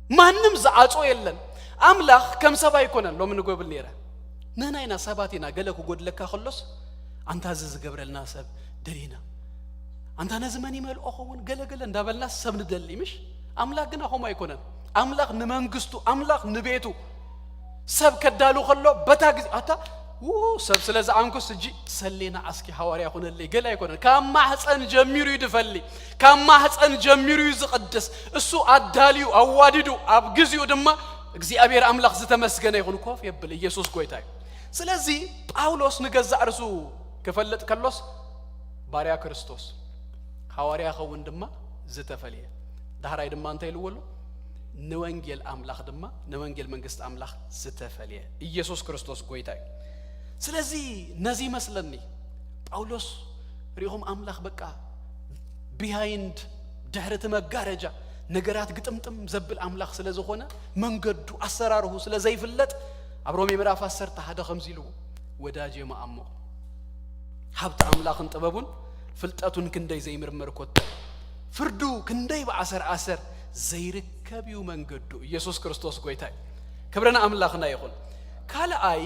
ማንም ዝዓጾ የለን። ኣምላኽ ከም ሰብ ኣይኮነን። ሎሚ ንጎብል ነይረ፣ ንሕና ኢና ሰባት ኢና። ገለ ክጎድለካ ከሎስ፣ ኣንታ እዚ ዝገብረልና ሰብ ደሊና፣ ኣንታ ነዚ መን ይመልኦ ኸውን ገለ ገለ እንዳበልና ሰብ ንደሊ፣ ምሽ? ኣምላኽ ግን ኣኹም ኣይኮነን። ኣምላኽ ንመንግስቱ፣ ኣምላኽ ንቤቱ ሰብ ከዳሉ ከሎ፣ በታ ግዜ ኣታ ው ሰብ ስለ ዝዓንኩስ እጂ ሰሌና ኣስኪ ሃዋርያ ኩነለይ ገለ ኣይኮነን። ካብ ማህፀን ጀሚሩ እዩ ድፈሊ፣ ካብ ማህፀን ጀሚሩ እዩ ዝቕድስ። እሱ ኣዳልዩ ኣዋዲዱ ኣብ ግዚኡ ድማ እግዚኣብሔር ኣምላኽ ዝተመስገነ ይኹን። ኮፍ የብል። ኢየሱስ ጎይታ እዩ። ስለዚ ጳውሎስ ንገዛእ ርእሱ ክፈልጥ ከሎስ ባርያ ክርስቶስ፣ ሃዋርያ ኸውን ድማ ዝተፈልየ፣ ዳሕራይ ድማ እንታይ ኢልዎ ኣሎ? ንወንጌል ኣምላኽ ድማ፣ ንወንጌል መንግስቲ ኣምላኽ ዝተፈልየ። ኢየሱስ ክርስቶስ ጎይታ እዩ። ስለዚ ነዚ ይመስለኒ ጳውሎስ ሪኹም ኣምላኽ በቃ ቢሃይንድ፣ ድሕሪ እቲ መጋረጃ ነገራት ግጥምጥም ዘብል ኣምላኽ ስለ ዝኾነ፣ መንገዱ ኣሰራርሁ ስለ ዘይፍለጥ፣ ኣብ ሮሜ ምዕራፍ ዓሰርተ ሓደ ከምዚ ኢልዎ፣ ወዳጄ መኣምቕ፣ ሃብቲ ኣምላኽን ጥበቡን ፍልጠቱን ክንደይ ዘይምርመር ኮተ፣ ፍርዱ ክንደይ ብኣሰር ኣሰር ዘይርከብ እዩ መንገዱ። ኢየሱስ ክርስቶስ ጎይታ እዩ። ክብሪ ንኣምላኽና ይኹን። ካልኣይ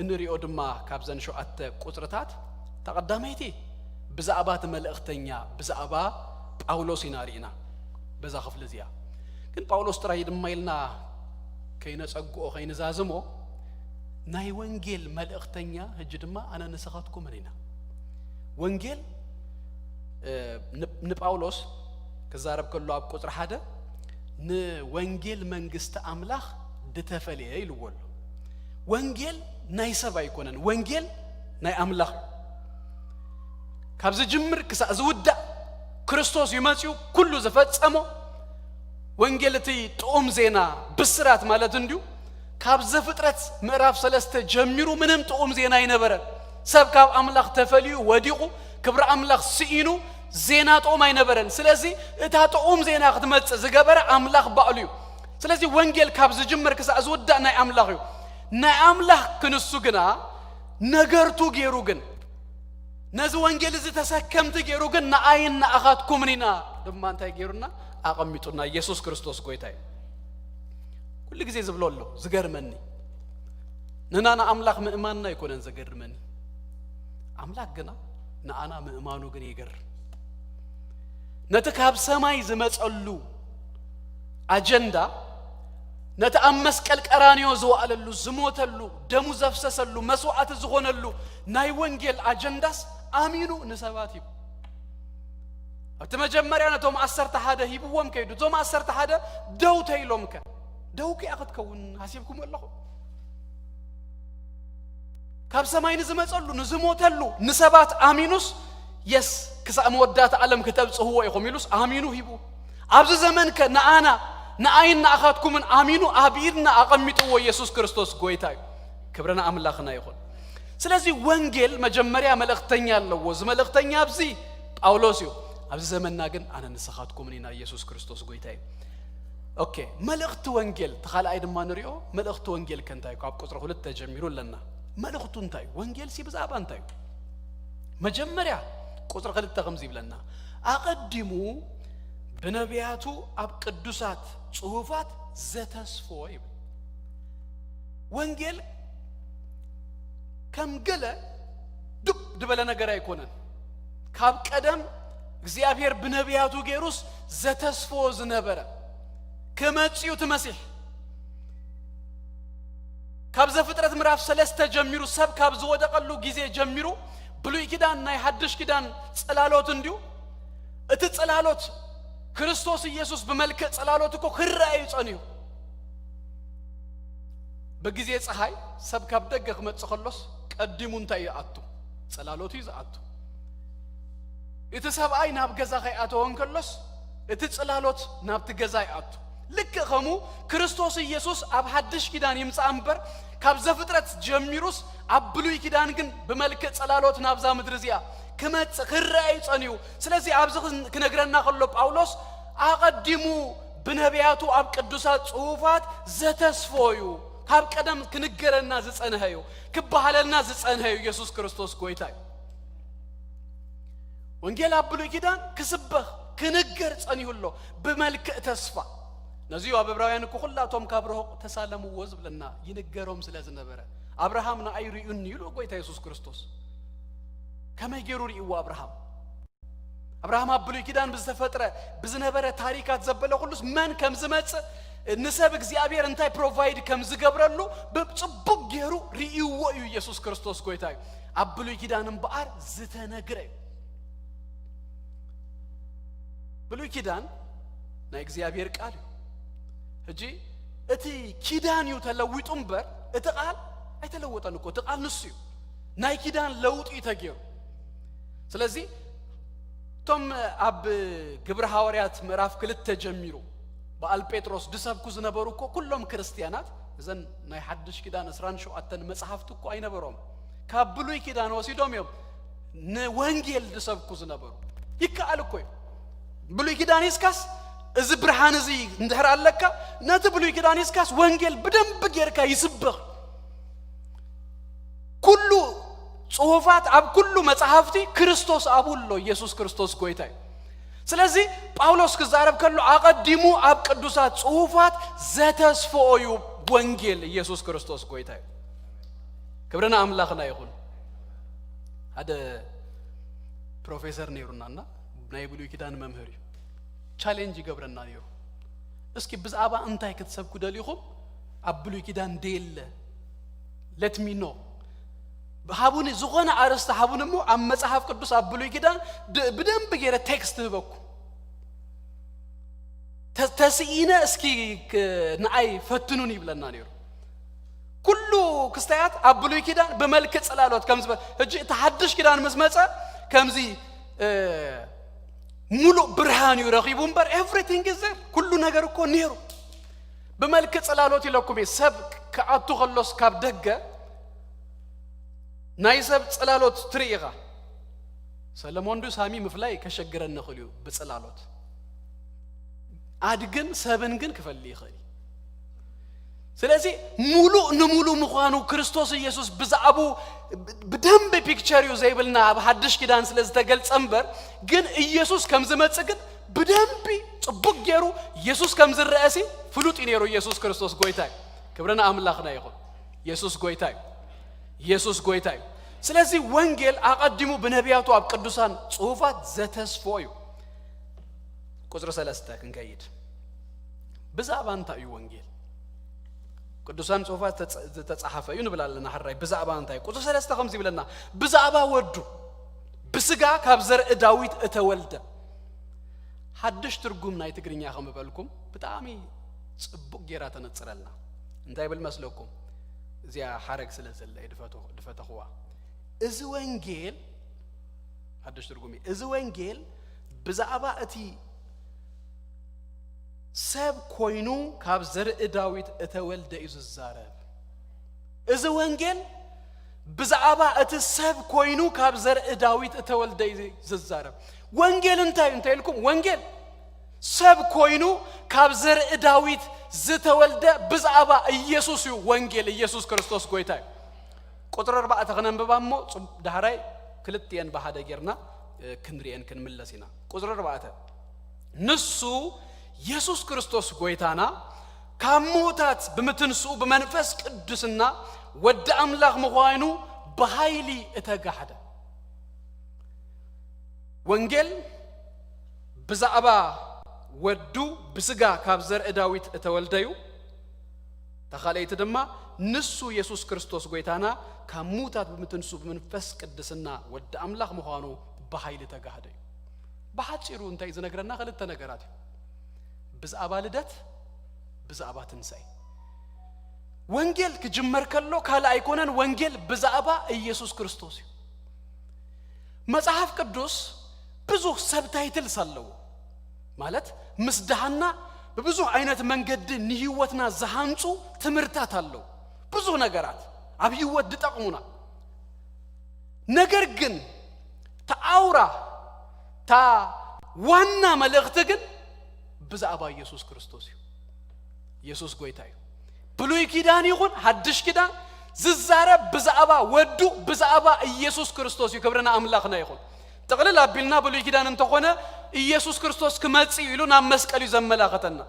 እንሪኦ ድማ ካብዘን ሸውዓተ ቁጽርታት፣ እታ ቀዳመይቲ ብዛዕባ እቲ መልእኽተኛ፣ ብዛዕባ ጳውሎስ ኢና ርኢና በዛ ክፍሊ እዚኣ። ግን ጳውሎስ ጥራይ ድማ ኢልና ከይነጸግኦ፣ ከይንዛዝሞ፣ ናይ ወንጌል መልእኽተኛ ሕጂ ድማ ኣነ ንስኻትኩምን ኢና። ወንጌል፣ እ፣ ን-፣ ንጳውሎስ ክዛረብ ከሎ ኣብ ቁጽሪ ሓደ፣ "ንወንጌል መንግስቲ ኣምላኽ ዝተፈልየ" ኢልዎ ኣሎ። ወንጌል ናይ ሰብ ኣይኮነን፣ ወንጌል ናይ ኣምላኽ እዩ። ካብ ዝጅምር ክሳዕ ዝውዳእ ክርስቶስ እዩ መጺኡ ኩሉ ዝፈጸሞ። ወንጌል እቲ ጥዑም ዜና ብስራት ማለት እንድዩ። ካብ ዘፍጥረት ምዕራፍ ሰለስተ ጀሚሩ ምንም ጥዑም ዜና ኣይነበረን። ሰብ ካብ ኣምላኽ ተፈልዩ ወዲቑ፣ ክብሪ ኣምላኽ ስኢኑ፣ ዜና ጥዑም ኣይነበረን። ስለዚ እታ ጥዑም ዜና ክትመጽእ ዝገበረ ኣምላኽ ባዕሉ እዩ። ስለዚ ወንጌል ካብ ዝጅምር ክሳዕ ዝውዳእ ናይ ኣምላኽ እዩ። ናይ ኣምላኽ ክንሱ ግና ነገርቱ ገይሩ ግን፣ ነዚ ወንጌል እዚ ተሰከምቲ ገይሩ ግን ንኣይን ንኣኻትኩምን ኢና ድማ እንታይ ገይሩና? ኣቐሚጡና። ኢየሱስ ክርስቶስ ጎይታ እዩ። ኩሉ ግዜ ዝብሎ ኣሎ፣ ዝገርመኒ፣ ንሕና ንኣምላኽ ምእማንና ኣይኮነን ዘገርመኒ፣ ኣምላኽ ግና ንኣና ምእማኑ ግን ይገርም። ነቲ ካብ ሰማይ ዝመጸሉ ኣጀንዳ፣ ነቲ ኣብ መስቀል ቀራንዮ ዝወዓለሉ፣ ዝሞተሉ፣ ደሙ ዘፍሰሰሉ፣ መስዋዕቲ ዝኾነሉ ናይ ወንጌል ኣጀንዳስ ኣሚኑ ንሰባት ሂቡ። ኣብቲ መጀመርያ ነቶም ዓሰርተ ሓደ ሂብዎም ከይዱ፣ እቶም ዓሰርተ ሓደ ደው ተይሎምከ? ደው ከኣ ክትከውን ሓሲብኩም ኣለኹም? ካብ ሰማይ ንዝመጸሉ፣ ንዝሞተሉ፣ ንሰባት ኣሚኑስ፣ የስ፣ ክሳዕ መወዳእታ ዓለም ክተብጽህዎ ኢኹም ኢሉስ ኣሚኑ ሂቡ። ኣብዚ ዘመንከ ንኣና፣ ንኣይን ንኣኻትኩምን ኣሚኑ ኣብ ኢድና ኣቐሚጥዎ። ኢየሱስ ክርስቶስ ጎይታ እዩ። ክብሪ ንኣምላኽና ይኹን። ስለዚ ወንጌል መጀመርያ መልእኽተኛ ኣለዎ። እዚ መልእኽተኛ ኣብዚ ጳውሎስ እዩ። ኣብዚ ዘመንና ግን ኣነ ንስኻትኩምን ኢና። ኢየሱስ ክርስቶስ ጎይታ እዩ። ኦኬ፣ መልእኽቲ ወንጌል እቲ ካልኣይ ድማ ንሪኦ። መልእኽቲ ወንጌል ከ እንታይ እዩ? ካብ ቁጽሪ ክልተ ጀሚሩ ኣለና። መልእኽቱ እንታይ እዩ? ወንጌል ሲ ብዛዕባ እንታይ እዩ? መጀመርያ ቁጽሪ ክልተ ከምዚ ይብለና፣ ኣቐዲሙ ብነቢያቱ ኣብ ቅዱሳት ጽሑፋት ዘተስፎ ይብል። ወንጌል ከም ገለ ዱብ ዝበለ ነገር ኣይኮነን። ካብ ቀደም እግዚኣብሔር ብነቢያቱ ገይሩስ ዘተስፎ ዝነበረ፣ ክመጽእ እዩ እቲ መሲሕ። ካብ ዘፍጥረት ምዕራፍ ሰለስተ ጀሚሩ፣ ሰብ ካብ ዝወደቐሉ ግዜ ጀሚሩ፣ ብሉይ ኪዳን ናይ ሓድሽ ኪዳን ጽላሎት እንድዩ። እቲ ጽላሎት ክርስቶስ ኢየሱስ ብመልክዕ ጽላሎት እኮ ክረአ እዩ ጸኒሑ። ብግዜ ጸሓይ ሰብ ካብ ደገ ክመጽእ ከሎስ ቀዲሙ እንታይ ይኣቱ? ጽላሎት እዩ ዝኣቱ። እቲ ሰብኣይ ናብ ገዛ ከይኣተወ እንከሎስ እቲ ጽላሎት ናብቲ ገዛ ይኣቱ። ልክዕ ከምኡ ክርስቶስ ኢየሱስ ኣብ ሓድሽ ኪዳን ይምጻእ እምበር፣ ካብ ዘፍጥረት ጀሚሩስ ኣብ ብሉይ ኪዳን ግን ብመልክዕ ጽላሎት ናብዛ ምድሪ እዚኣ ክመጽእ ክረአ እዩ ጸኒሑ። ስለዚ ኣብዚ ክን-፣ ክነግረና ከሎ ጳውሎስ ኣቐዲሙ ብነቢያቱ ኣብ ቅዱሳት ጽሑፋት ዘተስፎ እዩ። ካብ ቀደም ክንገረና ዝጸንሐ እዩ። ክበሃለልና ዝጸንሐ እዩ። ኢየሱስ ክርስቶስ ጎይታ እዩ። ወንጌል ኣብ ብሉይ ኪዳን ክስበኽ ክንገር ጸኒሑ ኣሎ ብመልክዕ ተስፋ። ነዚ ኣብ ዕብራውያን እኮ ኩላቶም ካብ ርሑቕ ተሳለምዎ ዝብለና ይንገሮም ስለ ዝነበረ፣ "ኣብርሃም ንኣይ ርእዩኒ" ኢሉ ጎይታ የሱስ ክርስቶስ። ከመይ ገይሩ ርእይዎ ኣብርሃም? ኣብርሃም ኣብ ብሉይ ኪዳን ብዝተፈጥረ፣ ብዝነበረ ታሪካት ዘበለ ኩሉስ መን ከም ዝመጽእ፣ ንሰብ እግዚኣብሔር እንታይ ፕሮቫይድ ከም ዝገብረሉ ብጽቡቕ ገይሩ ርእይዎ እዩ። የሱስ ክርስቶስ ጎይታ እዩ። ኣብ ብሉይ ኪዳን እምበኣር ዝተነግረ እዩ። ብሉይ ኪዳን ናይ እግዚኣብሔር ቃል እዩ። ሕጂ እቲ ኪዳን እዩ ተለዊጡ እምበር እቲ ቃል ኣይተለወጠን እኮ። እቲ ቃል ንሱ እዩ። ናይ ኪዳን ለውጢ እዩ ተገይሩ። ስለዚ እቶም ኣብ ግብሪ ሃዋርያት ምዕራፍ ክልተ ጀሚሩ በዓል ጴጥሮስ ድሰብኩ ዝነበሩ እኮ ኩሎም ክርስትያናት እዘን ናይ ሓድሽ ኪዳን ዕስራን ሸውዓተን መጽሓፍቲ እኮ ኣይነበሮም። ካብ ብሉይ ኪዳን ወሲዶም እዮም ንወንጌል ድሰብኩ ዝነበሩ። ይከኣል እኮ እዩ። ብሉይ ኪዳን ሂዝካስ እዚ ብርሃን እዚ እንድሕር ኣለካ፣ ነቲ ብሉይ ኪዳን ሂዝካስ ወንጌል ብደንብ ጌርካ ይስበኽ። ኩሉ ጽሑፋት ኣብ ኩሉ መጽሓፍቲ ክርስቶስ ኣብኡ ኣሎ፣ ኢየሱስ ክርስቶስ ጎይታ እዩ። ስለዚ ጳውሎስ ክዛረብ ከሎ ኣቐዲሙ ኣብ ቅዱሳት ጽሑፋት ዘተስፍኦ እዩ ወንጌል ኢየሱስ ክርስቶስ ጎይታ እዩ። ክብሪ ንኣምላኽና ይኹን። ሓደ ፕሮፌሰር ነይሩና እና ናይ ብሉይ ኪዳን መምህር እዩ። ቻሌንጅ ይገብረና ነይሩ። "እስኪ ብዛዕባ እንታይ ክትሰብኩ ደሊኹም ኣብ ብሉይ ኪዳን ደየለ? Let me know። ሃቡኒ፣ ዝኾነ ኣርእስቲ ሃቡኒ እሞ ኣብ መጽሓፍ ቅዱስ ኣብ ብሉይ ኪዳን ድ-፣ ብደንብ ገይረ ቴክስት ህበኩም። ተ-፣ ተስኢነ እስኪ ክ-፣ ንኣይ ፈትኑን" ይብለና ነይሩ። ኩሉ ክስታያት ኣብ ብሉይ ኪዳን ብመልክዕ ጽላሎት ከም ዝበ-፣ ሕጂ እቲ ሓድሽ ኪዳን ምስ መጸ ከምዚ፣ እ፣ ሙሉእ ብርሃን እዩ ረኺቡ እምበር፣ everything is there፣ ኩሉ ነገር እኮ ነይሩ። ብመልክዕ ጽላሎት ኢለኩም እየ። ሰብ ክኣቱ ከሎስ ካብ ደገ ናይ ሰብ ጽላሎት ትርኢ ኢኻ። ሰለሞን ዱ ሳሚ ምፍላይ ከሸግረኒ ይኽእል እዩ ብጽላሎት። ኣድግን ሰብን ግን ክፈሊ ይኽእል እዩ። ስለዚ ሙሉእ ንሙሉእ ምዃኑ ክርስቶስ ኢየሱስ ብዛዕባኡ ብደንቢ ፒክቸር እዩ ዘይብልና ኣብ ሓድሽ ኪዳን ስለ ዝተገልጸ እምበር፣ ግን ኢየሱስ ከም ዝመጽእ ግን ብደንቢ ጽቡቕ ገይሩ ኢየሱስ ከም ዝረኣሲ ፍሉጥ እዩ ነይሩ። ኢየሱስ ክርስቶስ ጎይታ እዩ። ክብሪ ንኣምላኽና ይኹን። ኢየሱስ ጎይታ እዩ። ኢየሱስ ጎይታ እዩ። ስለዚ ወንጌል ኣቐዲሙ ብነቢያቱ ኣብ ቅዱሳን ጽሑፋት ዘተስፎ እዩ። ቁጽሪ ሰለስተ ክንከይድ። ብዛዕባ እንታይ እዩ ወንጌል? ቅዱሳን ጽሑፋት ዝተጸ-፣ ዝተጻሓፈ እዩ ንብል ኣለና። ሕራይ ብዛዕባ እንታይ? ቁጽሪ ሰለስተ ከምዚ ይብለና፣ "ብዛዕባ ወዱ ብስጋ ካብ ዘርኢ ዳዊት እተወልደ።" ሓድሽ ትርጉም ናይ ትግርኛ ከም በልኩም ብጣዕሚ ጽቡቕ ጌራ ተነጽረልና። እንታይ ይብል መስለኩም? እዚኣ ሓረግ ስለ ዘለ ድፈተ-፣ ድፈተኽዋ። እዚ ወንጌል፣ ሓድሽ ትርጉም እዩ። እዚ ወንጌል ብዛዕባ እቲ ሰብ ኮይኑ ካብ ዘርኢ ዳዊት እተወልደ እዩ ዝዛረብ። እዚ ወንጌል ብዛዕባ እቲ ሰብ ኮይኑ ካብ ዘርኢ ዳዊት እተወልደ እዩ ዝዛረብ። ወንጌል እንታይ እዩ እንተ ኢልኩም፣ ወንጌል ሰብ ኮይኑ ካብ ዘርኢ ዳዊት ዝተወልደ ብዛዕባ ኢየሱስ እዩ ወንጌል። ኢየሱስ ክርስቶስ ጎይታ እዩ። ቁጽሪ ኣርባዕተ ክነንብባ እሞ ጽብ-፣ ዳሕራይ ክልቲኤን ብሓደ ጌርና፣ እ፣ ክንሪኤን ክንምለስ ኢና። ቁጽሪ ኣርባዕተ፣ "ንሱ የሱስ ክርስቶስ ጎይታና ካብ ምዉታት ብምትንስኡ ብመንፈስ ቅዱስና ወዲ ኣምላኽ ምዃኑ ብሃይሊ እተጋሕደ።" ወንጌል ብዛዕባ ወዱ ብስጋ ካብ ዘርኢ ዳዊት እተወልደ እዩ። እታ ካልኣይቲ ድማ ንሱ የሱስ ክርስቶስ ጎይታና ካብ ምዉታት ብምትንሱ ብመንፈስ ቅድስና ወዲ ኣምላኽ ምዃኑ ብሃይሊ ተጋህደ እዩ። ብሓጺሩ እንታይ እዩ ዝነግረና? ክልተ ነገራት እዩ። ብዛዕባ ልደት፣ ብዛዕባ ትንሳኤ። ወንጌል ክጅመር ከሎ ካልእ ኣይኮነን፣ ወንጌል ብዛዕባ ኢየሱስ ክርስቶስ እዩ። መጽሓፍ ቅዱስ ብዙሕ ሰብ ታይትልስ ኣለዎ። ማለት ምስ ደሓና ብብዙሕ ዓይነት መንገዲ ንህይወትና ዝሃንጹ ትምህርታት ኣለዉ። ብዙሕ ነገራት ኣብ ህይወት ዝጠቕሙና። ነገር ግን ተኣውራ ታ ዋና መልእኽቲ ግን ብዛዕባ ኢየሱስ ክርስቶስ እዩ። ኢየሱስ ጎይታ እዩ። ብሉይ ኪዳን ይኹን ሓድሽ ኪዳን ዝዛረብ ብዛዕባ ወዱ፣ ብዛዕባ ኢየሱስ ክርስቶስ እዩ። ክብሪ ንኣምላኽና ይኹን። ጥቕልል ኣቢልና ብሉይ ኪዳን እንተኾነ ኢየሱስ ክርስቶስ ክመጽእ እዩ ኢሉ ናብ መስቀል እዩ ዘመላኸተና።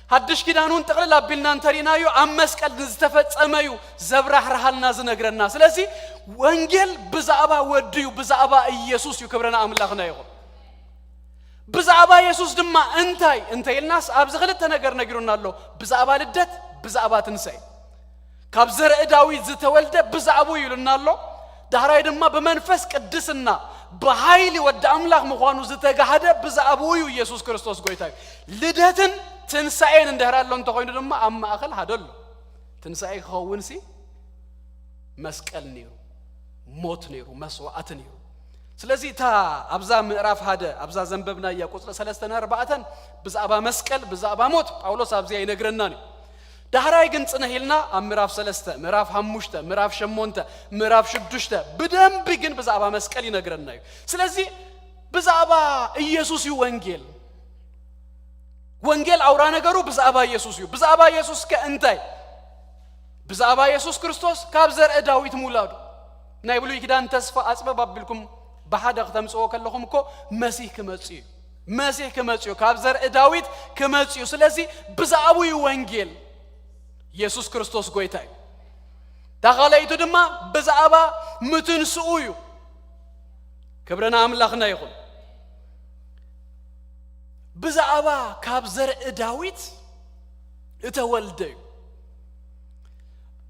ሓድሽ ኪዳን እውን ጥቕልል ኣቢልና እንተሪእናዮ ኣብ መስቀል ዝተፈጸመ እዩ ዘብራህርሃልና ዝነግረና። ስለዚ ወንጌል ብዛዕባ ወዱ እዩ፣ ብዛዕባ ኢየሱስ እዩ። ክብረና ኣምላኽና ይኹን። ብዛዕባ የሱስ ድማ እንታይ እንተ ኢልናስ ኣብዚ ክልተ ነገር ነጊሩና ኣሎ። ብዛዕባ ልደት፣ ብዛዕባ ትንሳኤ። ካብ ዘርኢ ዳዊት ዝተወልደ ብዛዕባኡ እዩ ኢሉና ኣሎ። ዳሕራይ ድማ ብመንፈስ ቅድስና ብሓይሊ ወዲ ኣምላኽ ምዃኑ ዝተጋህደ ብዛዕባኡ እዩ። ኢየሱስ ክርስቶስ ጎይታ እዩ። ልደትን ትንሳኤን እንድሕር ኣሎ እንተኾይኑ ድማ ኣብ ማእኸል ሓደ ኣሎ። ትንሳኤ ክኸውን ሲ መስቀል ነይሩ፣ ሞት ነይሩ፣ መስዋዕቲ ነይሩ። ስለዚ እታ ኣብዛ ምዕራፍ ሓደ ኣብዛ ዘንበብናያ ቁጽሪ ሰለስተን ኣርባዕተን ብዛዕባ መስቀል ብዛዕባ ሞት ጳውሎስ ኣብዚኣ ይነግረናን እዩ። ዳሕራይ ግን ጽንሕ ኢልና ኣብ ምዕራፍ ሰለስተ፣ ምዕራፍ ሓሙሽተ፣ ምዕራፍ ሸሞንተ፣ ምዕራፍ ሽዱሽተ ብደንቢ ግን ብዛዕባ መስቀል ይነግረና እዩ። ስለዚ ብዛዕባ ኢየሱስ እዩ ወንጌል። ወንጌል ኣውራ ነገሩ ብዛዕባ ኢየሱስ እዩ። ብዛዕባ ኢየሱስ ከ እንታይ? ብዛዕባ ኢየሱስ ክርስቶስ ካብ ዘርኢ ዳዊት ምውላዱ። ናይ ብሉይ ኪዳን ተስፋ ኣጽበብ ኣቢልኩም ብሓደ ክተምጽዎ ከለኹም እኮ መሲህ ክመጽእ እዩ። መሲህ ክመጽእ እዩ። ካብ ዘርኢ ዳዊት ክመጽእ እዩ። ስለዚ ብዛዕባኡ እዩ ወንጌል። ኢየሱስ ክርስቶስ ጎይታ እዩ። እታ ካልኣይቱ ድማ ብዛዕባ ምትንስኡ እዩ። ክብሪ ንኣምላኽና ይኹን። ብዛዕባ ካብ ዘርኢ ዳዊት እተወልደ እዩ።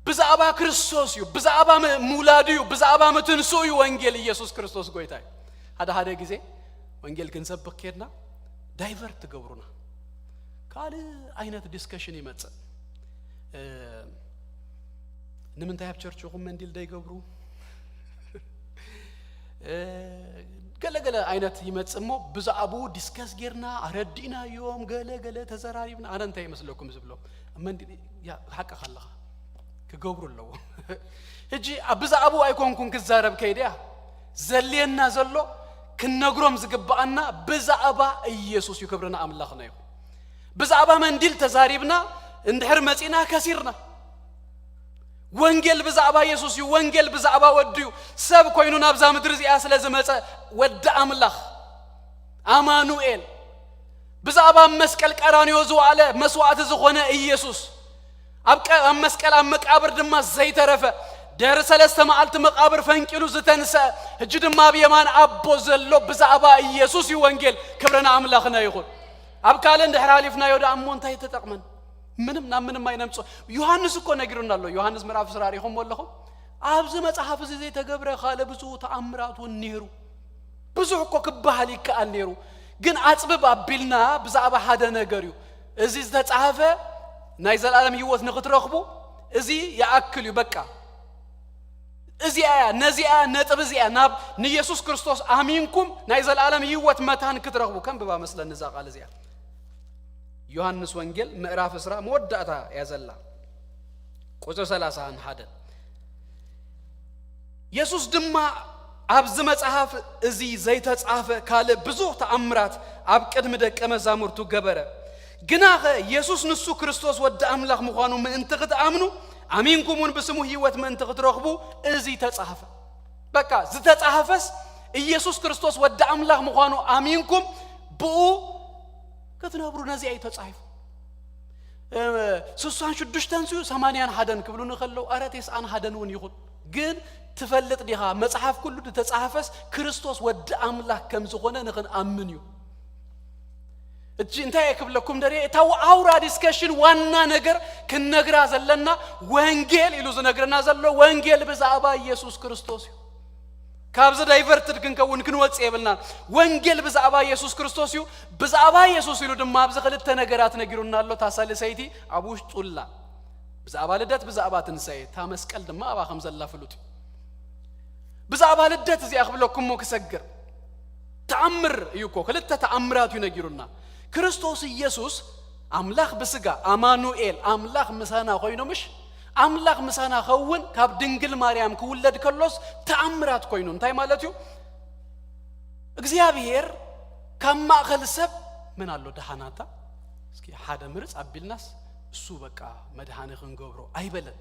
ብዛዕባ ክርስቶስ እዩ። ብዛዕባ ም-፣ ምውላዱ እዩ። ብዛዕባ ምትንስኡ እዩ ወንጌል። ኢየሱስ ክርስቶስ ጎይታ እዩ። ሓደ ሓደ ግዜ ወንጌል ክንሰብኽ ከድና ዳይቨርት ትገብሩና። ካልእ ዓይነት ዲስከሽን ይመጽእ። እ፣ ንምንታይ ኣብ ቸርች ይኹን መንዲል ደይገብሩ? እ፣ ገለ ገለ ዓይነት ይመጽእ እሞ ብዛዕባኡ ዲስከስ ጌርና፣ ኣረዲእናዮም፣ ገለ ገለ ተዘራሪብና። ኣነ እንታይ ይመስለኩም ዝብሎም? መንዲል፣ ያ፣ ሓቅኻ ኣለኻ። ክገብሩ ኣለዎም። ሕጂ ኣብ ብዛዕባኡ ኣይኮንኩን ክዛረብ ከይደ እያ። ዘልየና ዘሎ ክንነግሮም ዝግብኣና ብዛዕባ ኢየሱስ እዩ። ክብሪ ንኣምላኽና ይኹን። ብዛዕባ መንዲል ተዛሪብና እንድሕር መጺና ከሲርና። ወንጌል ብዛዕባ ኢየሱስ እዩ። ወንጌል ብዛዕባ ወዱ እዩ። ሰብ ኮይኑ ናብዛ ምድሪ እዚኣ ስለ ዝመጸ ወዲ ኣምላኽ ኣማኑኤል፣ ብዛዕባ ኣብ መስቀል ቀራንዮ ዝወዓለ መስዋዕቲ ዝኾነ ኢየሱስ፣ ኣብ ቀ-፣ ኣብ መስቀል ኣብ መቃብር ድማ ዘይተረፈ፣ ድሕሪ ሰለስተ መዓልቲ መቃብር ፈንቂሉ ዝተንስአ፣ ሕጂ ድማ ኣብ የማን ኣቦ ዘሎ ብዛዕባ ኢየሱስ እዩ ወንጌል። ክብሪ ንኣምላኽና ይኹን። ኣብ ካልእ እንድሕር ሓሊፍናዮ ደኣ እሞ እንታይ ተጠቕመን? ምንም፣ ናብ ምንም ኣይነምጽኦ። ዮሃንስ እኮ ነጊሩና ኣሎ። ዮሃንስ ምዕራፍ ዕስራ ርኢኹምዎ ኣለኹም? ኣብዚ መጽሓፍ እዚ ዘይተገብረ ካልእ ብዙ ተኣምራት እውን ነይሩ። ብዙሕ እኮ ክበሃል ይከኣል ነይሩ። ግን ኣጽብብ ኣቢልና ብዛዕባ ሓደ ነገር እዩ። እዚ ዝተጻሕፈ ናይ ዘለኣለም ህይወት ንኽትረኽቡ እዚ ይኣክል እዩ፣ በቃ። እዚኣ እያ፣ ነዚኣ ነጥቢ እዚኣ፣ ናብ ንየሱስ ክርስቶስ ኣሚንኩም ናይ ዘለኣለም ህይወት መታን ክትረኽቡ። ከንብባ መስለኒ እዛ ቃል እዚኣ። ዮሃንስ ወንጌል ምዕራፍ ዕስራ መወዳእታ እያ ዘላ። ቁጽሪ ሰላሳን ሓደን። የሱስ ድማ ኣብዚ መጽሓፍ እዚ ዘይተጻሕፈ ካልእ ብዙሕ ተኣምራት ኣብ ቅድሚ ደቀ መዛሙርቱ ገበረ። ግናኸ የሱስ ንሱ ክርስቶስ ወዲ ኣምላኽ ምዃኑ ምእንቲ ክትኣምኑ፣ ኣሚንኩም እውን ብስሙ ህይወት ምእንቲ ክትረኽቡ እዚ ተጻሕፈ። በቃ ዝተጻሕፈስ ኢየሱስ ክርስቶስ ወዲ ኣምላኽ ምዃኑ ኣሚንኩም ብኡ ክትነብሩ ነዚኣ እዩ ተጻሒፉ። እ፣ ስሳን ሽዱሽተን ስዩ ሰማንያን ሓደን ክብሉኒ ከለዉ፣ ኣረ ቴስዓን ሓደን እውን ይኹን። ግን ትፈልጥ ዲኻ? መጽሓፍ ኩሉ ዝተጻሕፈስ ክርስቶስ ወዲ ኣምላኽ ከም ዝኾነ ንኽንኣምን እዩ። እጂ እንታይ እየ ክብለኩም ደልየ? እታ ኣውራ ዲስከሽን ዋና ነገር ክንነግራ ዘለና ወንጌል ኢሉ ዝነግረና ዘሎ ወንጌል ብዛዕባ ኢየሱስ ክርስቶስ እዩ። ካብዚ ዳይቨርትድ ክንከውን ክንወጽእ የብልናን። ወንጌል ብዛዕባ ኢየሱስ ክርስቶስ እዩ። ብዛዕባ ኢየሱስ ኢሉ ድማ ኣብዚ ክልተ ነገራት ነጊሩና ኣሎ። እታ ሳልሰይቲ ኣብ ውሽጡ ኣላ። ብዛዕባ ልደት፣ ብዛዕባ ትንሳኤ፣ እታ መስቀል ድማ ኣብኣ ከም ዘላ ፍሉጥ እዩ። ብዛዕባ ልደት እዚኣ ክብለኩም እሞ ክሰግር። ተኣምር እዩ እኮ፣ ክልተ ተኣምራት እዩ ነጊሩና። ክርስቶስ ኢየሱስ ኣምላኽ ብስጋ፣ ኣማኑኤል፣ ኣምላኽ ምሳና ኮይኑ፣ ምሽ ኣምላኽ ምሳና ኸውን ካብ ድንግል ማርያም ክውለድ ከሎስ ተኣምራት ኮይኑ። እንታይ ማለት እዩ? እግዚኣብሔር ካብ ማእከል ሰብ መን ኣሎ ደሓናታ? እስኪ ሓደ ምርጽ ኣቢልናስ እሱ በቃ መድሓኒ ክንገብሮ ኣይበለን።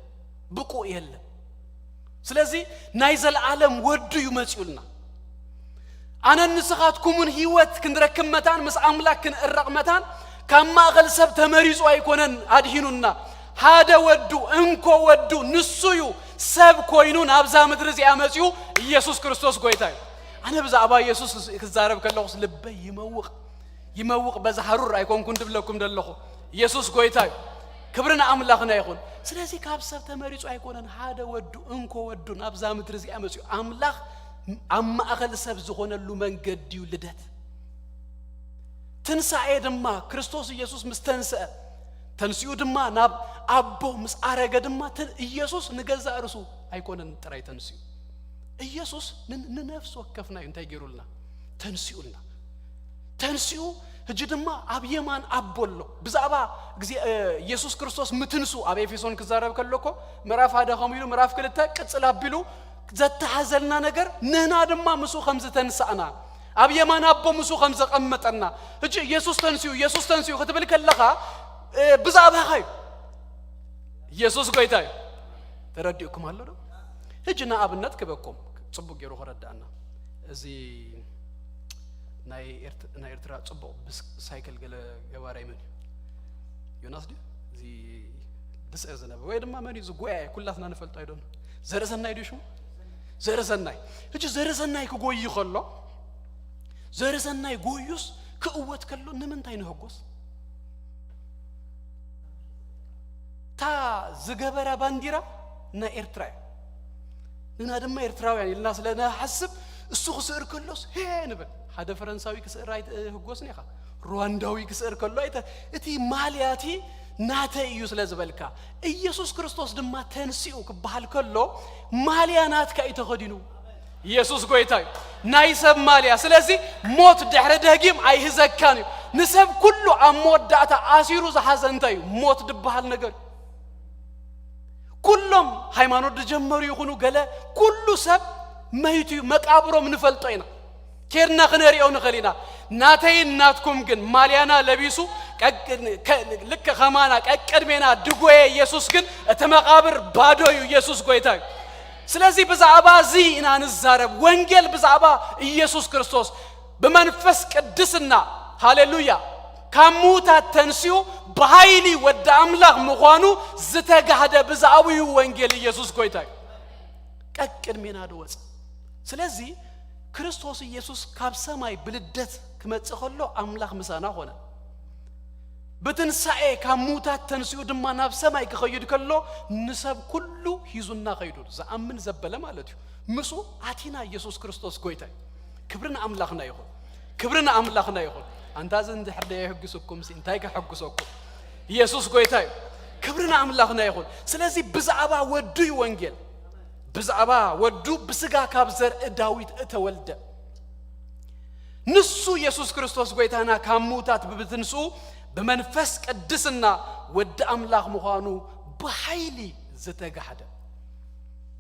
ብቁእ የለን። ስለዚ ናይ ዘለዓለም ወዱ እዩ መጺኡልና። ኣነን ንስኻትኩምን ህይወት ክንረክብ መታን፣ ምስ ኣምላኽ ክንእረቕ መታን፣ ካብ ማእኸል ሰብ ተመሪጹ ኣይኮነን ኣድሂኑና። ሓደ ወዱ፣ እንኮ ወዱ፣ ንሱ እዩ ሰብ ኮይኑ ናብዛ ምድሪ እዚኣ መጺኡ። ኢየሱስ ክርስቶስ ጎይታ እዩ። ኣነ ብዛዕባ ኢየሱስ ክዛረብ ከለኹስ ልበይ ይመውቕ፣ ይመውቕ። በዛ ሃሩር ኣይኮንኩን ድብለኩም ደለኹ። ኢየሱስ ጎይታ እዩ። ክብሪ ንኣምላኽና ይኹን። ስለዚ ካብ ሰብ ተመሪጹ ኣይኮነን፣ ሓደ ወዱ፣ እንኮ ወዱ ናብዛ ምድሪ እዚኣ መጺኡ። ኣምላኽ ኣብ ማእኸል ሰብ ዝኾነሉ መንገዲ እዩ ልደት። ትንሳኤ ድማ ክርስቶስ ኢየሱስ ምስ ተንስአ፣ ተንሲኡ ድማ ናብ ኣቦ ምስ ኣረገ ድማ ተ-፣ ኢየሱስ ንገዛእ ርእሱ ኣይኮነን ጥራይ ተንሲኡ። ኢየሱስ ን-፣ ንነፍሲ ወከፍና እዩ እንታይ ገይሩልና? ተንሲኡልና። ተንሲኡ ሕጂ ድማ ኣብ የማን ኣቦ ኣሎ። ብዛዕባ ግዜ፣ እ፣ ኢየሱስ ክርስቶስ ምትንሱ ኣብ ኤፌሶን ክዛረብ ከሎ እኮ ምዕራፍ ሓደ ከምኡ ኢሉ ምዕራፍ ክልተ ቅጽል ኣቢሉ ዘተሓዘልና ነገር ንህና ድማ ምስኡ ከም ዝተንሳእና ኣብ የማን ኣቦ ምስኡ ከም ዘቐመጠና። ሕጂ ኢየሱስ ተንሲኡ፣ ኢየሱስ ተንሲኡ ክትብል ከለኻ፣ እ፣ ብዛዕባኻ እዩ። ኢየሱስ ጎይታ እዩ። ተረዲኡኩም ኣሎ ዶ? ሕጂ ንኣብነት ክበኩም ጽቡቅ ገይሩ ከረዳእና። እዚ ናይ ኤርት-፣ ናይ ኤርትራ ጽቡቅ ብስ-፣ ሳይክል ገለ ገባራይ መን እዩ? ዮናስ ድዩ? እዚ ድስዕር ዝነበረ ወይ ድማ መን እዩ? እዚ ጎያ ኩላትና ንፈልጦ ኣይዶን። ዘርእሰናይ ድዩ ሽሙ? ዘርእሰናይ። ሕጂ ዘርእሰናይ ክጎይ ከሎ፣ ዘርእሰናይ ጎዩስ ክእወት ከሎ ንምንታይ ንህጎስ? እታ ዝገበራ ባንዲራ ናይ ኤርትራ እያ። ንሕና ድማ ኤርትራውያን ኢልና ስለ ንሓስብ እሱ ክስዕር ከሎስ ሄ ንብል። ሓደ ፈረንሳዊ ክስዕር ኣይትህጎስን ኢኻ። ሩዋንዳዊ ክስዕር ከሎ ኣይተ-፣ እቲ ማልያ እቲ ናተይ እዩ ስለ ዝበልካ። ኢየሱስ ክርስቶስ ድማ ተንሲኡ ክበሃል ከሎ ማልያ ናትካ እዩ ተኸዲኑ። ኢየሱስ ጎይታ እዩ። ናይ ሰብ ማልያ። ስለዚ ሞት ድሕሪ ደጊም ኣይህዘካን እዩ። ንሰብ ኩሉ ኣብ መወዳእታ ኣሲሩ ዝሓዘ እንታይ እዩ? ሞት ድበሃል ነገር እዩ። ኩሎም ሃይማኖት ዝጀመሩ ይኹኑ ገለ፣ ኩሉ ሰብ መይቱ እዩ። መቃብሮም ንፈልጦ ኢና። ኬድና ክነሪኦ ንኽእል ኢና። ናተይን ናትኩም ግን ማልያና ለቢሱ ቀቅ-፣ ከ-፣ ልክ ከማና ቀቅድሜና ድጎየ ኢየሱስ ግን እቲ መቃብር ባዶ እዩ። ኢየሱስ ጎይታ እዩ። ስለዚ ብዛዕባ እዚ ኢና ንዛረብ። ወንጌል ብዛዕባ ኢየሱስ ክርስቶስ ብመንፈስ ቅድስና፣ ሃሌሉያ፣ ካብ ምዉታት ተንሲኡ ብሃይሊ ወዲ ኣምላኽ ምዃኑ ዝተጋህደ ብዛዕባኡ እዩ ወንጌል። ኢየሱስ ጎይታ እዩ። ቀቅድሜና ድወጽእ። ስለዚ ክርስቶስ ኢየሱስ ካብ ሰማይ ብልደት ክመጽእ ከሎ ኣምላኽ ምሳና ኾነ። ብትንሳኤ ካብ ምዉታት ተንሲኡ ድማ ናብ ሰማይ ክኸይድ ከሎ ንሰብ ኩሉ ሂዙና ኸይዱ። ዝኣምን ዘበለ ማለት እዩ። ምስኡ ኣቲና። ኢየሱስ ክርስቶስ ጎይታ እዩ። ክብሪ ንኣምላኽና ይኹን። ክብሪ ንኣምላኽና ይኹን። ኣንታ እዚ እንድሕር ደየሕግስኩምሲ እንታይ ከሐጉሰኩም? ኢየሱስ ጎይታ እዩ። ክብሪ ንኣምላኽና ይኹን። ስለዚ ብዛዕባ ወዱ እዩ ወንጌል። ብዛዕባ ወዱ ብስጋ ካብ ዘርኢ ዳዊት እተወልደ። ንሱ ኢየሱስ ክርስቶስ ጎይታና ካብ ምዉታት ብብትንስኡ ብመንፈስ ቅድስና ወዲ ኣምላኽ ምዃኑ ብሓይሊ ዝተጋህደ።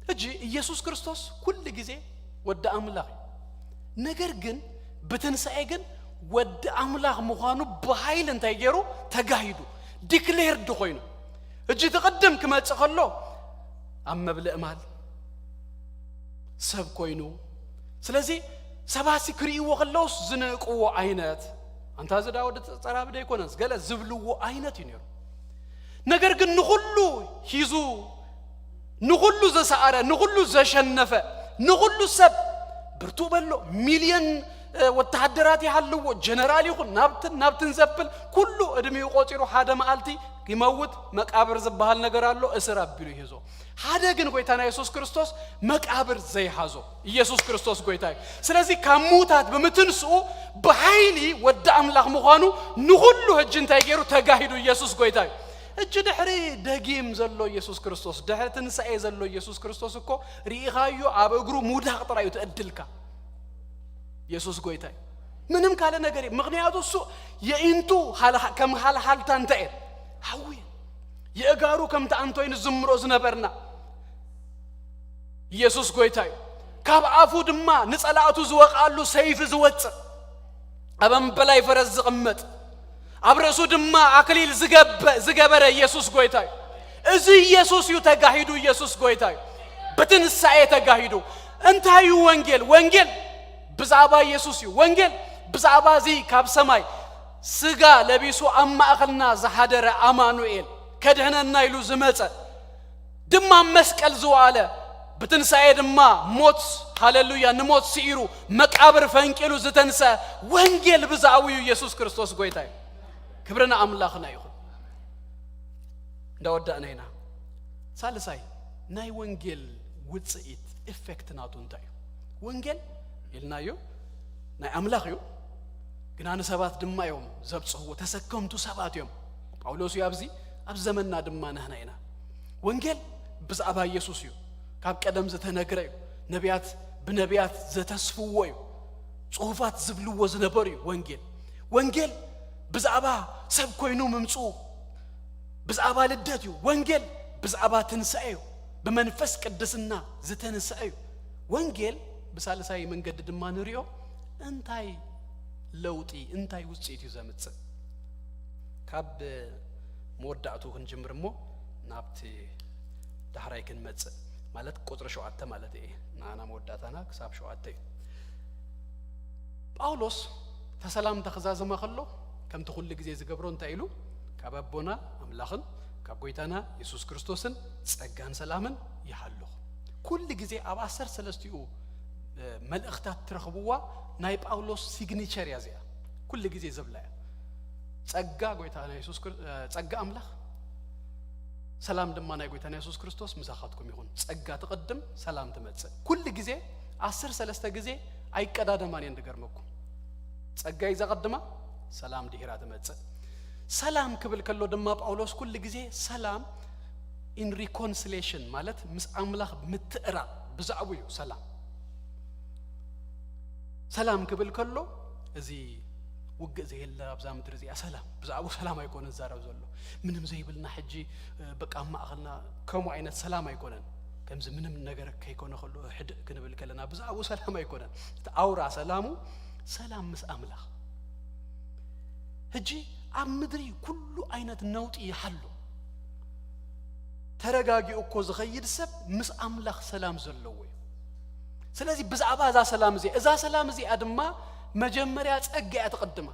ሕጂ ኢየሱስ ክርስቶስ ኩሉ ግዜ ወዲ ኣምላኽ እዩ። ነገር ግን ብትንሳኤ ግን ወዲ ኣምላኽ ምዃኑ ብሓይሊ እንታይ ገይሩ? ተጋሂዱ፣ ዲክሌርድ ኮይኑ። ሕጂ እቲ ቅድም ክመጽእ ከሎ ኣብ መብልእ ማል ሰብ ኮይኑ። ስለዚ ሰባሲ ክርእይዎ ከለውስ ዝንእቅዎ ዓይነት፣ ኣንታ እዚ ዳ ወዲ ጸራቢ ዶ ኣይኮነንስ ገለ ዝብልዎ ዓይነት እዩ ነይሩ። ነገር ግን ንኹሉ ሒዙ፣ ንኹሉ ዘሰኣረ፣ ንኹሉ ዘሸነፈ፣ ንኹሉ ሰብ ብርቱዕ በሎ፣ ሚልዮን፣ እ፣ ወተሃደራት ይሃልዎ፣ ጀነራል ይኹን ናብትን ናብትን ዘብል ኩሉ ዕድሚኡ ቆጺሩ ሓደ መዓልቲ ይመውት። መቃብር ዝበሃል ነገር ኣሎ፣ እስር ኣቢሉ ይሕዞ። ሓደ ግን ጎይታና የሱስ ክርስቶስ መቃብር ዘይሓዞ። ኢየሱስ ክርስቶስ ጎይታ እዩ። ስለዚ ካብ ምዉታት ብምትንስኡ ብሓይሊ ወዲ ኣምላኽ ምዃኑ ንኹሉ ሕጂ እንታይ ገይሩ? ተጋሂዱ። ኢየሱስ ጎይታ እዩ። ሕጂ ድሕሪ ደጊም ዘሎ ኢየሱስ ክርስቶስ፣ ድሕሪ ትንሳኤ ዘሎ ኢየሱስ ክርስቶስ እኮ ርኢኻዮ ኣብ እግሩ ምውዳቕ ጥራይ እዩ ትዕድልካ። ኢየሱስ ጎይታ እዩ። ምንም ካልእ ነገር የለን። ምኽንያቱ እሱ የኢንቱ ሃልሃ-፣ ከም ሃልሃልታ እንታይ እየን? ሓዊ እየን። የእጋሩ ከምቲ ኣንቶይ ንዝምሮ ዝነበርና። ኢየሱስ ጎይታ እዩ። ካብ ኣፉ ድማ ንጸላእቱ ዝወቕኣሉ ሰይፊ ዝወጽእ፣ ኣብ ኣምበላይ ፈረስ ዝቕመጥ፣ ኣብ ርእሱ ድማ ኣክሊል ዝገበ-፣ ዝገበረ ኢየሱስ ጎይታ እዩ። እዚ ኢየሱስ እዩ ተጋሂዱ። ኢየሱስ ጎይታ እዩ። ብትንሳኤ ተጋሂዱ። እንታይ እዩ ወንጌል? ወንጌል ብዛዕባ ኢየሱስ እዩ። ወንጌል ብዛዕባ እዚ ካብ ሰማይ ስጋ ለቢሱ ኣብ ማእኸልና ዝሓደረ ኣማኑኤል፣ ከድሕነና ኢሉ ዝመጸ፣ ድማ ኣብ መስቀል ዝወዓለ፣ ብትንሳኤ ድማ ሞት፣ ሃሌሉያ፣ ንሞት ስዒሩ መቃብር ፈንቂሉ ዝተንሰ ወንጌል ብዛዕባኡ ኢየሱስ ክርስቶስ ጎይታ እዩ። ክብሪ ንኣምላኽና ይኹን። እንዳወዳእና ኢና። ሳልሳይ፣ ናይ ወንጌል ውጽኢት፣ ኢፌክት ናቱ እንታይ እዩ? ወንጌል ኢልናዮ ናይ ኣምላኽ እዩ፣ ግና ንሰባት ድማ እዮም ዘብጽሕዎ፣ ተሰከምቱ ሰባት እዮም። ጳውሎስ እዩ ኣብዚ፣ ኣብ ዘመንና ድማ ንሕና ኢና። ወንጌል ብዛዕባ ኢየሱስ እዩ፣ ካብ ቀደም ዝተነግረ እዩ፣ ነቢያት ብነቢያት ዘተስፍዎ እዩ፣ ጽሑፋት ዝብልዎ ዝነበሩ እዩ። ወንጌል ወንጌል ብዛዕባ ሰብ ኮይኑ ምምጽኡ፣ ብዛዕባ ልደት እዩ። ወንጌል ብዛዕባ ትንሳኤ እዩ፣ ብመንፈስ ቅድስና ዝተንስአ እዩ። ወንጌል ብሳልሳይ መንገዲ ድማ ንሪኦ፣ እንታይ ለውጢ፣ እንታይ ውጽኢት እዩ ዘምጽእ? ካብ መወዳእቱ ክንጅምር እሞ ናብቲ ዳሕራይ ክንመጽእ፣ ማለት ቁጽሪ ሸውዓተ ማለት እየ። ንኣና መወዳእታና ክሳብ ሸውዓተ እዩ። ጳውሎስ ተሰላምታ ክዛዘማ ከሎ ከምቲ ኩሉ ግዜ ዝገብሮ እንታይ ኢሉ? ካብ ኣቦና ኣምላኽን ካብ ጎይታና የሱስ ክርስቶስን ጸጋን ሰላምን ይሃልኹ። ኩሉ ግዜ ኣብ ዓሰርተ ሰለስቲኡ፣ እ፣ መልእኽታት ትረኽብዋ ናይ ጳውሎስ ሲግኒቸር እያ እዚኣ። ኩሉ ግዜ ዝብላ እያ። ጸጋ ጎይታና የሱስ ክር-፣ እ፣ ጸጋ ኣምላኽ፣ ሰላም ድማ ናይ ጎይታና የሱስ ክርስቶስ ምሳኻትኩም ይኹን። ጸጋ ትቕድም፣ ሰላም ትመጽእ። ኩሉ ግዜ ዓሰርተ ሰለስተ ግዜ ኣይቀዳደማን እየን፣ ዝገርመኩም። ጸጋ እዩ ዘቐድማ፣ ሰላም ድሒራ ትመጽእ። ሰላም ክብል ከሎ ድማ ጳውሎስ ኩሉ ግዜ ሰላም ኢን ሪኮንሲሌሽን፣ ማለት ምስ ኣምላኽ ምትእራቕ ብዛዕባኡ እዩ ሰላም። ሰላም ክብል ከሎ እዚ ውግእ ዘየለ ኣብዛ ምድሪ እዚኣ ሰላም፣ ብዛዕባኡ ሰላም ኣይኮነን ዝዛረብ ዘሎ። ምንም ዘይብልና ሕጂ፣ እ፣ በቃ ኣብ ማእኸልና ከምኡ ዓይነት ሰላም ኣይኮነን። ከምዚ ምንም ነገር ከይኮነ ከሎ ህድእ ክንብል ከለና ብዛዕባኡ ሰላም ኣይኮነን። እቲ ኣውራ ሰላሙ ሰላም ምስ ኣምላኽ። ሕጂ ኣብ ምድሪ ኩሉ ዓይነት ነውጢ ይሓሉ። ተረጋጊኡ እኮ ዝኸይድ ሰብ ምስ ኣምላኽ ሰላም ዘለዎ እዩ። ስለዚ ብዛዕባ እዛ ሰላም እዚኣ፣ እዛ ሰላም እዚኣ ድማ መጀመርያ ጸጋ እያ ትቕድማ።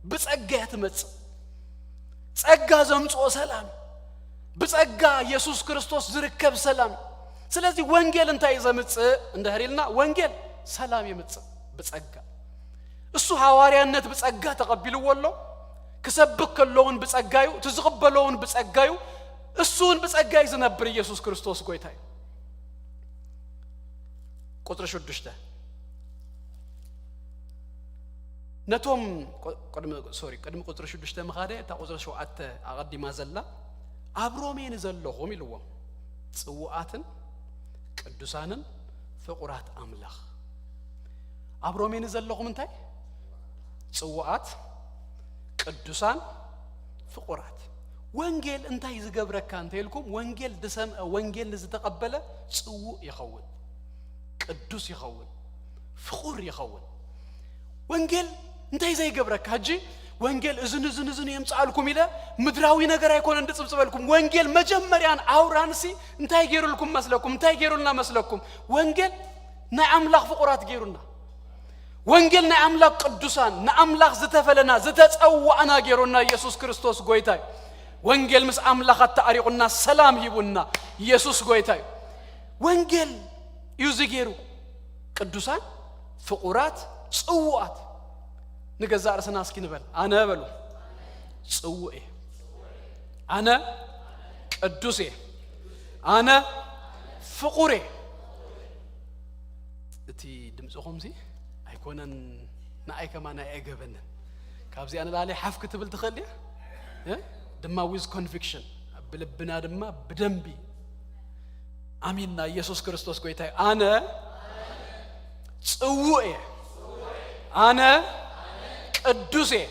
ብጸጋ እያ ትመጽእ። ጸጋ ዘምጽኦ ሰላም፣ ብጸጋ የሱስ ክርስቶስ ዝርከብ ሰላም። ስለዚ ወንጌል እንታይ እዩ ዘምጽእ እንድሕር ኢልና፣ ወንጌል ሰላም የምጽእ ብጸጋ። እሱ ሃዋርያነት ብጸጋ ተቐቢልዎ ኣሎ። ክሰብክ ከሎ እውን ብጸጋ እዩ፣ እቲ ዝቕበሎ እውን ብጸጋ እዩ፣ እሱ እውን ብጸጋ እዩ ዝነብር። ኢየሱስ ክርስቶስ ጎይታ እዩ። ቁጽሪ ሽዱሽተ፣ ነቶም፣ ቆ-፣ ቅድሚ፣ ሶሪ፣ ቅድሚ ቁጽሪ ሽዱሽተ ምኻደ፣ እታ ቁጽሪ ሸውዓተ ኣቐዲማ ዘላ፣ ኣብ ሮሜ ንዘለኹም ኢልዎም፣ ጽዉዓትን ቅዱሳንን ፍቑራት ኣምላኽ። ኣብ ሮሜ ንዘለኹም እንታይ? ጽዉዓት፣ ቅዱሳን፣ ፍቑራት። ወንጌል እንታይ ዝገብረካ እንተ ኢልኩም፣ ወንጌል ዝሰምዐ፣ ወንጌል ንዝተቐበለ ጽዉዕ ይኸውን፣ ቅዱስ ይኸውን፣ ፍቑር ይኸውን። ወንጌል እንታይ ዘይገብረካ? ሕጂ ወንጌል እዝን እዝን እዝን የምጽኣልኩም ኢለ ምድራዊ ነገር ኣይኮነን ድጽብጽበልኩም። ወንጌል መጀመርያን ኣውራንሲ እንታይ ገይሩልኩም መስለኩም? እንታይ ገይሩልና መስለኩም? ወንጌል ናይ ኣምላኽ ፍቑራት ገይሩና። ወንጌል ናይ ኣምላኽ ቅዱሳን፣ ንኣምላኽ ዝተፈለና፣ ዝተጸዋዕና ገይሩና። ኢየሱስ ክርስቶስ ጎይታ እዩ። ወንጌል ምስ ኣምላኽ ኣተዓሪቑና፣ ሰላም ሂቡና። ኢየሱስ ጎይታ እዩ። ወንጌል እዩ እዚ ገይሩ። ቅዱሳን፣ ፍቑራት፣ ጽዉዓት። ንገዛእ ርእስና እስኪ ንበል። ኣነ በሉ፣ ጽዉዕ እየ። ኣነ ቅዱስ እየ። ኣነ ፍቑር እየ። እቲ ድምፅኹምሲ ኣይኮነን፣ ንኣይ ከማን ኣይዕገበንን። ካብዚኣ ንላዕሊ ሓፍ ክትብል ትኽእል ድያ? እ? ድማ ዊዝ ኮንቪክሽን፣ ብልብና ድማ ብደንቢ ኣሚንና፣ ኢየሱስ ክርስቶስ ጎይታ እዩ። ኣነ ጽዉዕ እየ። ኣነ ቅዱስ እየ።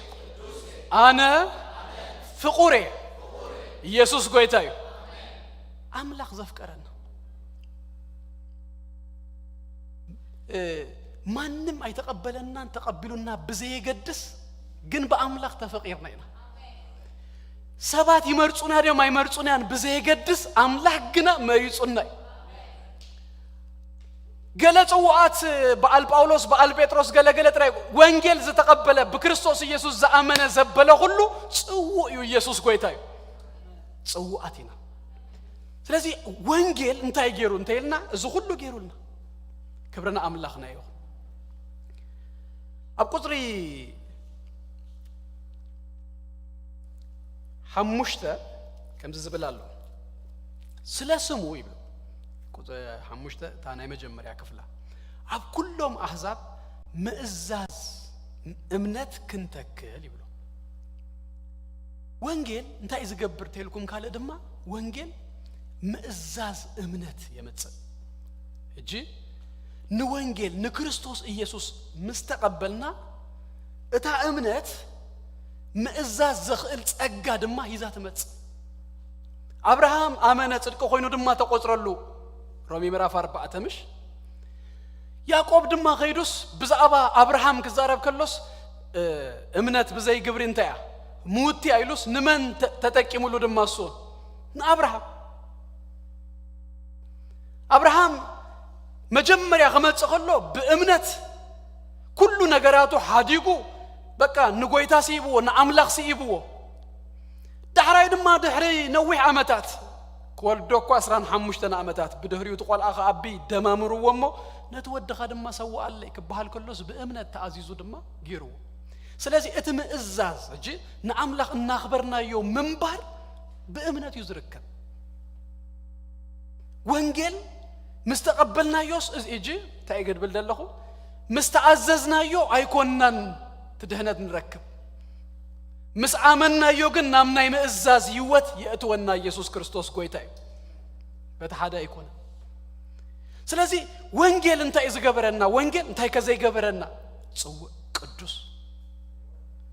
ኣነ ፍቑር እየ። ኢየሱስ ጎይታ እዩ። ኣምላኽ ዘፍቀረና፣ እ፣ ማንም ኣይተቐበለናን ተቐቢሉና ብዘየገድስ፣ ግን ብኣምላኽ ተፈቒርና ኢና። ሰባት ይመርጹና ድዮም ኣይመርጹናን ብዘየገድስ፣ ኣምላኽ ግና መሪጹና እዩ። ገለ ጽውዓት በዓል ጳውሎስ፣ በዓል ጴጥሮስ፣ ገለ ገለ ጥራይ ወንጌል ዝተቐበለ፣ ብክርስቶስ ኢየሱስ ዝኣመነ ዘበለ ኩሉ ጽውእ እዩ። ኢየሱስ ጎይታ እዩ። ጽውዓት ኢና። ስለዚ ወንጌል እንታይ ገይሩ እንተ ኢልና፣ እዚ ኩሉ ገይሩልና። ክብሪ ንኣምላኽና ይኹን። ኣብ ቁጽሪ ሓሙሽተ ከምዚ ዝብል ኣሎ፣ ስለ ስሙ ይብል። ቁጽሪ ሓሙሽተ እታ ናይ መጀመርያ ክፍላ፣ ኣብ ኩሎም ኣህዛብ ምእዛዝ እምነት ክንተክል ይብሎ። ወንጌል እንታይ እዩ ዝገብር ተልኩም? ካልእ ድማ ወንጌል ምእዛዝ እምነት የመጽእ። ሕጂ ንወንጌል ንክርስቶስ ኢየሱስ ምስ ተቐበልና፣ እታ እምነት ምእዛዝ ዘኽእል ጸጋ ድማ ሂዛ ትመጽእ። ኣብርሃም ኣመነ፣ ጽድቂ ኮይኑ ድማ ተቆጽረሉ። ሮሜ ምዕራፍ ኣርባዕተ ምሽ? ያዕቆብ ድማ ከይዱስ ብዛዕባ ኣብርሃም ክዛረብ ከሎስ፣ እ፣ እምነት ብዘይ ግብሪ እንታይ እያ? ምውቲ እያ ኢሉስ፣ ንመን ተ-፣ ተጠቂሙሉ ድማ እሱ? ንኣብርሃም። ኣብርሃም መጀመርያ ክመጽእ ከሎ ብእምነት ኩሉ ነገራቱ ሓዲጉ፣ በቃ ንጎይታ ስኢብዎ፣ ንኣምላኽ ስኢብዎ። ዳሕራይ ድማ ድሕሪ ነዊሕ ዓመታት፣ ክወልዶ እኳ ዕስራን ሓሙሽተን ዓመታት፣ ብድሕሪኡ እቲ ቆልዓ ክዓቢ ደማምርዎ እሞ፣ ነቲ ወድኻ ድማ ሰውኣለይ ክበሃል ከሎስ ብእምነት ተኣዚዙ ድማ ገይርዎ። ስለዚ እቲ ምእዛዝ፣ ሕጂ ንኣምላኽ እናኽበርናዮ ምንባር ብእምነት እዩ ዝርከብ። ወንጌል ምስ ተቐበልናዮስ፣ እዚ ሕጂ እንታይ እየ ክብል ዘለኹ? ምስ ተኣዘዝናዮ ኣይኮንናን እቲ ድሕነት ንረክብ። ምስ ኣመንናዮ ግን ናብ ናይ ምእዛዝ ህይወት የእትወና ኢየሱስ ክርስቶስ ጎይታ እዩ። በቲ ሓደ ኣይኮነን። ስለዚ ወንጌል እንታይ እዩ ዝገበረና? ወንጌል እንታይ ከ ዘይገበረና? ጽውእ፣ ቅዱስ፣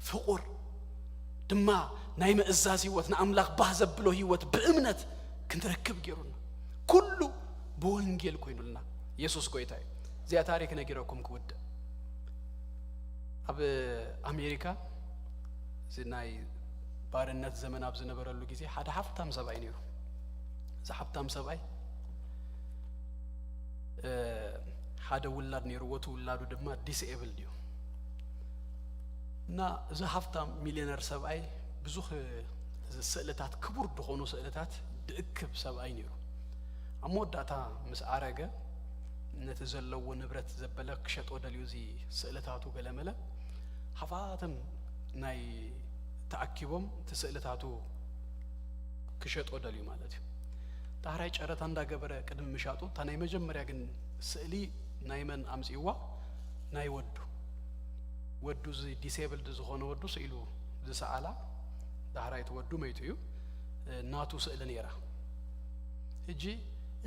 ፍቑር፣ ድማ ናይ ምእዛዝ ህይወት፣ ንኣምላኽ ባህ ዘብሎ ህይወት ብእምነት ክንረክብ ገይሩና። ኩሉ ብወንጌል ኮይኑልና። ኢየሱስ ጎይታ እዩ። እዚኣ ታሪክ ነጊረኩም ክውድእ። ኣብ ኣሜሪካ፣ እዚ ናይ ባርነት ዘመን ኣብ ዝነበረሉ ግዜ፣ ሓደ ሃብታም ሰብኣይ ነይሩ። እዚ ሃብታም ሰብኣይ፣ እ፣ ሓደ ውላድ ነይርዎ። እቲ ውላዱ ድማ ዲስኤብልድ እዩ። እና እዚ ሃብታም ሚልዮነር ሰብኣይ ብዙሕ፣ እዚ ስእልታት፣ ክቡር ዝኾኑ ስእልታት ድእክብ ሰብኣይ ነይሩ። ኣብ መወዳእታ ምስ ኣረገ፣ ነቲ ዘለዎ ንብረት ዘበለ ክሸጦ ደልዩ፣ እዚ ስእልታቱ ገለመለ። ሃፋትም ናይ ተኣኪቦም እቲ ስእልታቱ ክሸጦ ደልዩ ማለት እዩ። ዳሕራይ ጨረታ እንዳገበረ ቅድሚ ምሻጡ፣ እታ ናይ መጀመርያ ግን ስእሊ ናይ መን ኣምጽእዋ? ናይ ወዱ። ወዱ፣ እዚ ዲስኤብልድ ዝኾነ ወዱ ስኢሉ ዝሰኣላ፣ ዳሕራይ እቲ ወዱ መይቱ እዩ፣ ናቱ ስእሊ ነይራ። ሕጂ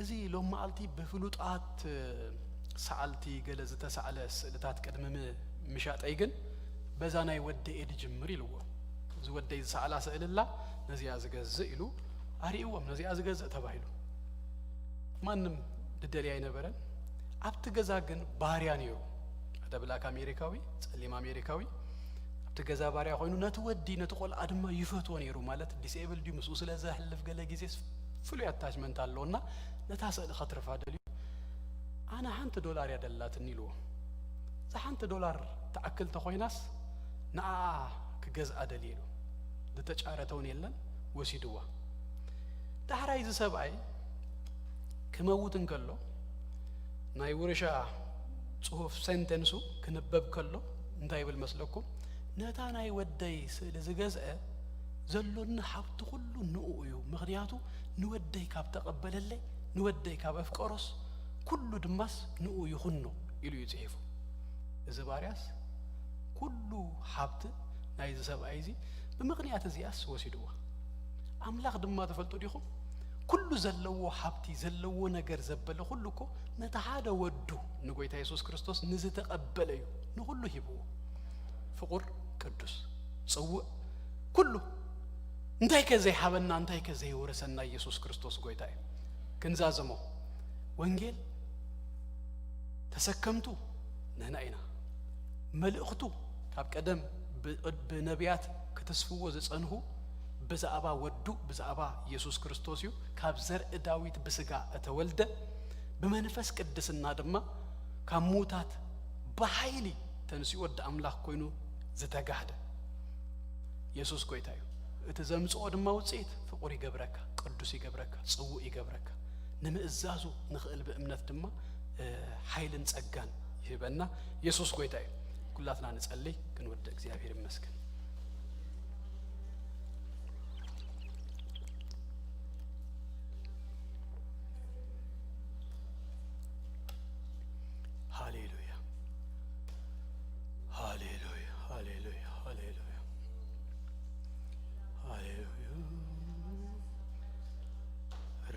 እዚ ሎም መዓልቲ ብፍሉጣት ሰዓልቲ ገለ ዝተሳእለ ስእልታት ቅድሚ ም-፣ ምሻጠይ ግን፣ በዛ ናይ ወደይ እየ ድጅምር ኢልዎ። እዚ ወደይ ዝሰኣላ ስእሊ ኣላ፣ ነዚኣ ዝገዝእ ኢሉ ኣርእይዎም፣ ነዚኣ ዝገዝእ ተባሂሉ። ማንም ድደልያ ኣይነበረን። ኣብቲ ገዛ ግን ባርያ ነይሩ። ሓደ ብላክ ኣሜሪካዊ፣ ጸሊም ኣሜሪካዊ፣ ኣብቲ ገዛ ባርያ ኮይኑ፣ ነቲ ወዲ፣ ነቲ ቆልዓ ድማ ይፈትዎ ነይሩ። ማለት፣ ዲስኤብል ድዩ፣ ምስኡ ስለ ዘሕልፍ ገለ ግዜስ ፍሉይ ኣታችመንት ኣለዎ እና፣ ነታ ስእሊ ከትርፋ ደልዩ፣ ኣነ ሓንቲ ዶላር እያ ደላትኒ ኢልዎ። እዛ ሓንቲ ዶላር ትኣክል ተኾይናስ፣ ንዓኣ ክገዝኣ ደልየ ኢሉ። ዝተጫረተ እውን የለን፣ ወሲድዋ። ዳሕራይ እዚ ሰብኣይ ክመውት እንከሎ፣ ናይ ውርሻ ጽሑፍ ሴንተንሱ ክንበብ ከሎ እንታይ ይብል መስለኩም? ነታ ናይ ወደይ ስእሊ ዝገዝአ፣ ዘሎኒ ሃብቲ ኩሉ ንኡ እዩ፣ ምኽንያቱ ንወደይ ካብ ተቐበለለይ፣ ንወደይ ካብ ኣፍቀሮስ፣ ኩሉ ድማስ ንኡ ይኹኖ ኢሉ እዩ ጽሒፉ። እዚ ባርያስ ኩሉ ሃብቲ ናይዚ ሰብኣይ እዚ ብምኽንያት እዚኣስ ወሲድዋ። ኣምላኽ ድማ ትፈልጡ ዲኹም? ኩሉ ዘለዎ ሃብቲ፣ ዘለዎ ነገር ዘበለ ኩሉ እኮ ነቲ ሓደ ወዱ ንጎይታ የሱስ ክርስቶስ ንዝተቐበለ እዩ ንኹሉ ሂብዎ። ፍቑር፣ ቅዱስ፣ ጽውእ፣ ኩሉ። እንታይ ከ ዘይሃበና፣ እንታይ ከ ዘይወረሰና? ኢየሱስ ክርስቶስ ጎይታ እዩ። ክንዛዘሞ፣ ወንጌል ተሰከምቱ ንሕና ኢና። መልእኽቱ ካብ ቀደም ብ-፣ ብነቢያት ክትስፍዎ ዝጸንሁ ብዛዕባ ወዱ፣ ብዛዕባ ኢየሱስ ክርስቶስ እዩ። ካብ ዘርኢ ዳዊት ብስጋ እተወልደ፣ ብመንፈስ ቅድስና ድማ ካብ ምዉታት ብሓይሊ ተንሲኡ ወዲ ኣምላኽ ኮይኑ ዝተጋህደ የሱስ ጐይታ እዩ። እቲ ዘምጽኦ ድማ ውጽኢት ፍቑር ይገብረካ፣ ቅዱስ ይገብረካ፣ ጽዉእ ይገብረካ። ንምእዛዙ ንኽእል ብእምነት ድማ፣ እ፣ ሓይልን ጸጋን ይህበና። የሱስ ጐይታ እዩ። ኩላትና ንጸልይ፣ ክንወድእ እግዚኣብሔር ይመስገን። ሃሌሉያ፣ ሃሌሉያ፣ ሃሌሉያ፣ ሃሌሉያ፣ ሃሌሉያ።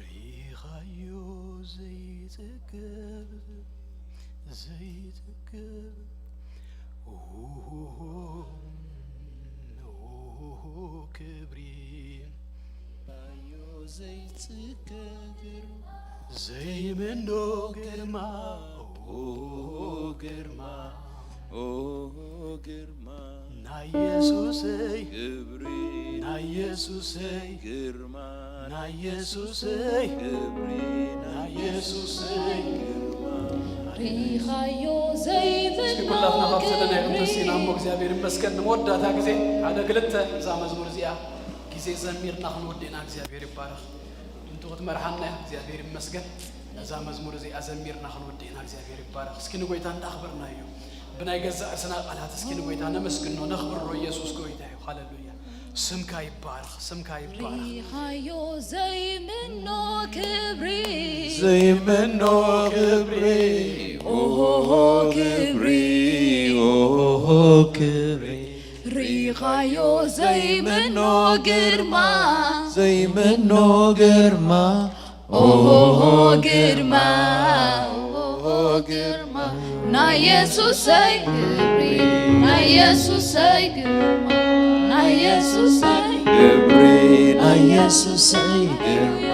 ሪኻዮ ዘይጽገብ፣ ዘይጽገብ፣ ኦሆ፣ ኦሆ፣ ክብሪ። ሪኻዮ ዘይጽገብ ግርማ፣ ዘይምኖ ግርማ፣ ኦሆ፣ ግርማ። ኦ ግርማ ናይ የሱሰይ ክብሪ ናይ የሱሰይ ግርማ ናይ የሱሰይ ክብሪ ናይ የሱሰይ ግርማ ሪኻዮ እስኪ ዘይምኖ ኩላትና ካብ ዘለና ክብሪ። ይቕንተሲና እሞ እግዚኣብሔር ይመስገን። ንመወዳእታ ግዜ ሓደ ክልተ እዛ መዝሙር እዚኣ ግዜ ዘሚርና ክንወድእና እግዚኣብሔር ይባረኽ። እንቱ ክትመርሓና እያ እግዚኣብሔር ይመስገን። እዛ መዝሙር እዚኣ ዘሚርና ክንወድእና እግዚኣብሔር ይባረኽ። እስኪ ንጎይታ እንዳኽበርና እዩ። ብናይ ገዛእ ርእስና ቃላት እስኪ ንጎይታ ነመስግኖ፣ ነኽብሮ። ኢየሱስ ጎይታ እዩ። ሃሌሉያ። ስምካ ይባረኽ፣ ስምካ ይባረኽ። ሪኻዮ ዘይምኖ ክብሪ ዘይምኖ ክብሪ ኦሆ ክብሪ ኦሆ ክብሪ ሪኻዮ ዘይምኖ ግርማ ዘይምኖ ግርማ ኦሆ ግርማ ኦሆ ግርማ ናይ የሱሰይ ክብሪ ናይ የሱሰይ ግርማ ናይ የሱሰይ ክብሪ ናይ የሱሰይ ግርማ